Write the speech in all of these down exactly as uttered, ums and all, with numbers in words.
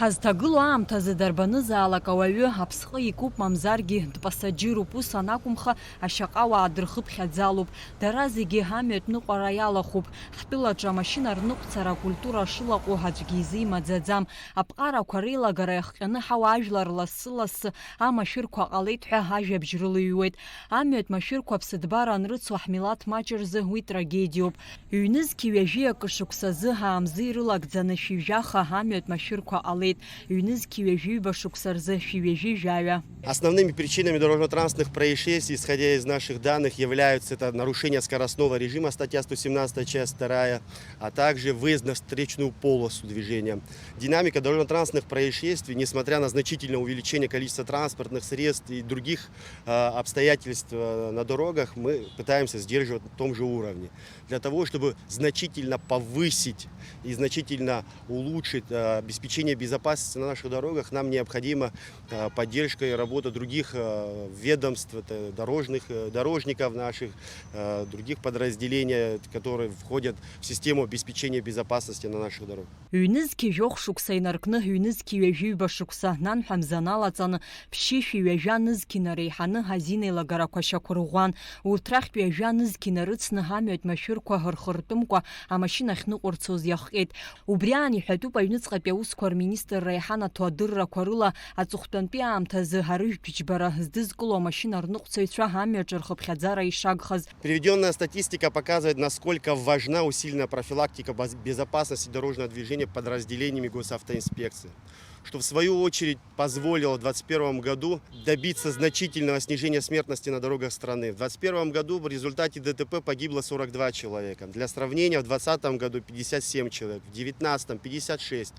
Ҳазҭагылоу аамҭазы дарбанызаалак ауаҩы аԥсҟы икуп, мамзаргьы дпасаџьыруп, ус анакәымха, ашьаҟауаа дырхыԥхьаӡалоуп. Дара зегьы амҩатәныҟәара иалахәуп. Ҳтәылаҿы амашьына рныҟәцара акультура шылаҟәу аӡәгьы изы имаӡаӡам. Аԥҟарақәа реилагара иахҟьаны ҳауаажәлар лассы-лассы амашәырқәа ҟалеит ҳәа ажәабжь рылыҩуеит. Амҩатә машәырқәа ԥсыҭбара анрыцу ҳмилаҭ маҷ рзы уи трагедиоуп. Ҩнызқьи ҩажәи акы шықәсазы аамзы ирылагӡаны шәи жәаха амҩатә машәырқәа ҟалеит, ҩнызқьи ҩажәи ҩба шықәса рзы шәи ҩажәи жәаҩа. Основными причинами дорожно-транспортных происшествий, исходя из наших данных, являются это нарушение скоростного режима, статья сто семнадцатая, часть вторая, а также выезд на встречную полосу движения. Динамика дорожно-транспортных происшествий, несмотря на значительное увеличение количества транспортных средств и других э, обстоятельств э, на дорогах, мы пытаемся сдерживать на том же уровне. Для того, чтобы значительно повысить и значительно улучшить э, обеспечение безопасности на наших дорогах, нам необходима э, поддержка и работа других э, ведомств, это дорожных, э, дорожников наших, э, других подразделений, которые входят в систему обеспечения безопасности на наших дорогах. Ҩнызқьи жәохә шықәса инаркны, ҩнызқьи ҩажәи ҩба шықәса нанҳәа мза налаҵаны, ԥшьышәи ҩажәа нызқьи нареиҳаны азин еилагарақәа шьақәырӷәӷәан. Урҭ рахьтә ҩажәа нызқьи нарыцны амҩатә машәырқәа рхыртәымкәа амашьына ахьныҟәырцоз иахҟьеит. Убри аан иҳәатәуп аҩныҵҟатәи аусқәа рминистрра иҳанаҭо адыррақәа рыла аҵыхәтәантәи аамҭазы арыжәтә џьбара здызкыло амашьына рныҟәцаҩцәа амҩаҿы рхыԥхьаӡара ишагхаз. Приведённая статистика показывает, насколько важна усиленная профилактика боз- безопасности дорожного движения подразделениями госавтоинспекции, что в свою очередь позволило в двадцать первом году добиться значительного снижения смертности на дорогах страны. В двадцать первом году в результате ДТП погибло сорок два человека. Для сравнения, в двадцатом году пятьдесят семь человек, в девятнадцатом пятьдесят шесть,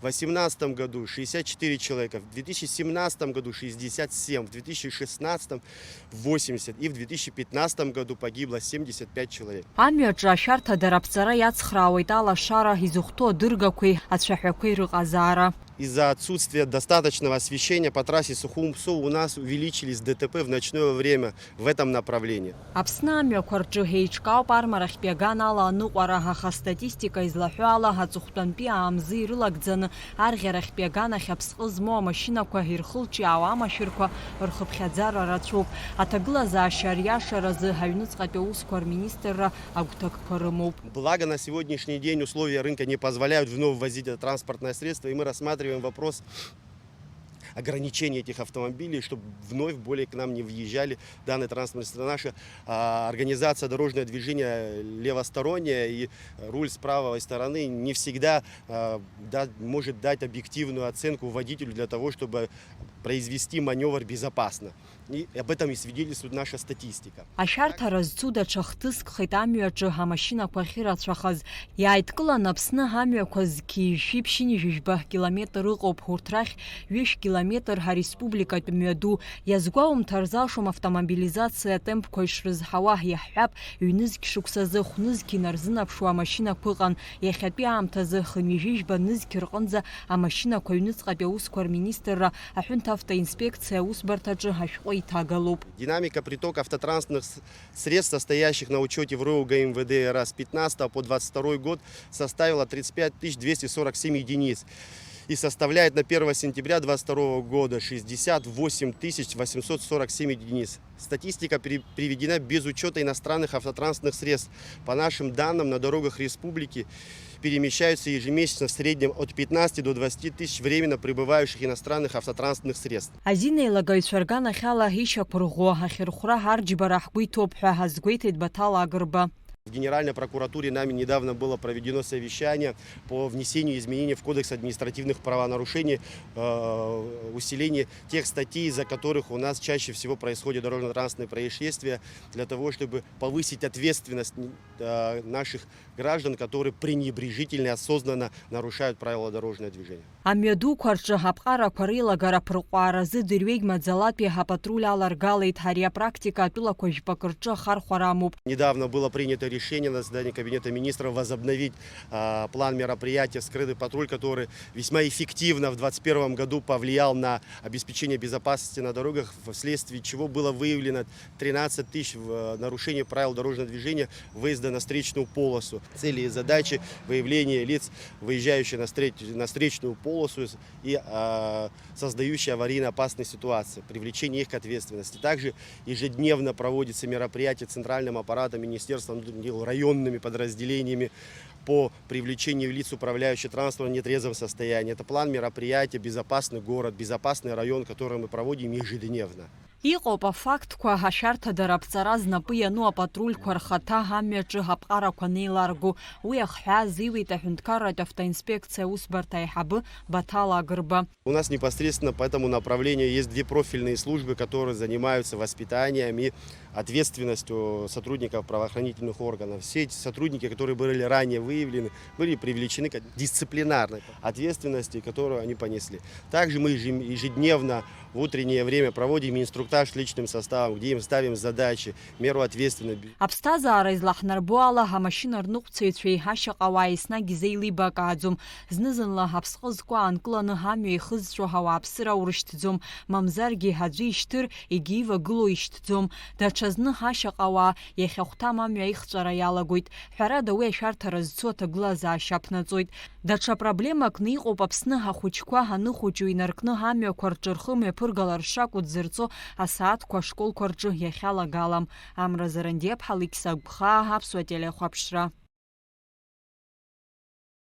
в восемнадцатом году шестьдесят четыре человека, в две тысячи семнадцатом году шестьдесят семь, в две тысячи шестнадцатом восемьдесят и в две тысячи пятнадцатом году погибло семьдесят пять человек. Амҩаҿы ашәарҭа дара аԥҵара иацхраауеит алашара, изыхәҭоу адыргақәеи ацәаҳәақәеи рыҟазаара. Из-за отсутствия достаточного освещения по трассе Сухум-Псо у нас увеличились ДТП в ночное время в этом направлении. Аԥсны амҩақәа рҿы еиҿкаауп армарахьтәи аган ала аныҟәара, аха астатистика излаҳәо ала, аҵыхәтәантәи аамзы ирылагӡаны арӷьарахьтәи аганахь аԥсҟы змоу амашьынақәа ирхылҿиаауа амашәырқәа рхыԥхьаӡара рацәоуп. Аҭагылазаашьа ариашаразы аҩныҵҟатәи аусқәа рминистрра агәҭакқәа рымоуп. Благо, на сегодняшний день условия рынка не позволяют вновь ввозить это транспортное средство, и мы рассматриваем вопрос ограничения этих автомобилей, чтобы вновь более к нам не въезжали данные транспортные средства. Наша а, организация дорожное движение левосторонняя, и руль с правой стороны не всегда а, да, может дать объективную оценку водителю для того, чтобы произвести маневр безопасно. И об этом и свидетельствует наша статистика. Ашәарҭара зцу даҽа хҭыскхеит амҩаҿы амашьынақәа ахьырацәахаз. Иааидкыланы Аԥсны амҩақәа зқьи жәшәи ԥшьынҩажәи жәба километр ыҟоуп, урҭ рахь ҩышә километр ҳареспубликатә мҩаду. Иазгәоумҭар залшом автомобилизациа атемпқәа ишрызҳауа, иаҳҳәап, ҩнызқь шықәсазы хәнызқь инарзынаԥшуа амашьынақәа ыҟан, иахьатәи аамҭазы хынҩажәи жәба нызқь рҟынӡа амашьынақәа аҩныҵҟатәи аусқәа рминистрра аҳәынҭавтоинспекциа аусбарҭаҿы ашәҟәы иҭагалоуп. Динамика притока автотранспортных с- средств, состоящих на учете в РОУ ГМВД РА с пятнадцатого по двадцать второй год, составила тридцать пять тысяч двести сорок семь единиц и составляет на первое сентября двадцать второго года шестьдесят восемь тысяч восемьсот сорок семь единиц. Статистика при- приведена без учета иностранных автотранспортных средств. По нашим данным, на дорогах республики перемещаются ежемесячно в среднем от пятнадцати до двадцати тысяч временно пребывающих иностранных автотранспортных средств. Азин еилагаҩцәа рганахьала ишьақәырӷәӷәо ахьырхәра ҳарџьбара ҳгәы иҭоуп ҳәа азгәеиҭеит Баҭал Агрба. В Генеральной прокуратуре нами недавно было проведено совещание по внесению изменений в Кодекс административных правонарушений, э, усиление тех статей, из-за которых у нас чаще всего происходят дорожно-транспортные происшествия, для того, чтобы повысить ответственность э, наших граждан, которые пренебрежительно и осознанно нарушают правила дорожного движения. Амҩадуқәа рҿы аԥҟарақәа реилагара аԥырҟәааразы дырҩегь маӡалатәи апатруль аларгалеит. Ари апрактика атәылақәа жәпак рҿы ахархәара амоуп. Недавно было принято Решение на заседании Кабинета министров возобновить а, план мероприятия «Скрытый патруль», который весьма эффективно в двадцать первом году повлиял на обеспечение безопасности на дорогах, вследствие чего было выявлено тринадцать тысяч в- нарушений правил дорожного движения выезда на встречную полосу. Цели и задачи: выявление лиц, выезжающих на, встреч- на встречную полосу и а, создающие аварийно опасные ситуации, привлечение их к ответственности. Также ежедневно проводится мероприятие центральным аппаратом Министерства внутренних дел, районными подразделениями по привлечению лиц, управляющих транспортом в нетрезвом состоянии. Это план мероприятия «Безопасный город», «Безопасный район», который мы проводим ежедневно. Иҟоуп афактқәа, ашәарҭадара аԥҵара знапы иану апатрульқәа рхаҭа амҩаҿы аԥҟарақәа анеиларго. Уи ахҳәаа азиуеит аҳәынҭқарратә автоинспекциа аусбарҭа аиҳабы Баҭал Агрба. У нас непосредственно по этому направлению есть две профильные службы, которые занимаются воспитанием и ответственностью сотрудников правоохранительных органов. Все эти сотрудники, которые были ранее выявлены, были привлечены к дисциплинарной ответственности, которую они понесли. Также мы ежем- ежедневно в утреннее время проводим инструктаж с личным составом, где им ставим задачи, меру ответственности. Аԥсҭазаара излаҳнарбо ала, амашьына рныҟәцаҩцәеи ашьаҟауааи еснагь изеилибакааӡом. Зны-зынла аԥсҟы зқәа аанкыланы амҩа ихызҵәо ауааԥсыра урышьҭӡом, мамзаргьы аӡәы ишьҭыр, егьи ивагылоу ишьҭӡом. Даҽазны ашьаҟауаа иахьахәҭам амҩа аихҵәара иалагоит. Ҳәарада, уи ашәарҭара зцу аҭагылазаашьа аԥнаҵоит. Даҽа проблемакны иҟоуп Аԥсны ахәыҷқәа аныхәыҷу инаркны амҩақәа рҿы рхы мҩаԥыргалар шакәу дзырҵо асааҭқәа ашколқәа рҿы иахьалагалам. Амра Зарандиаԥҳа, Алықьса Гәхаа, Аԥсуа телехәаԥшра.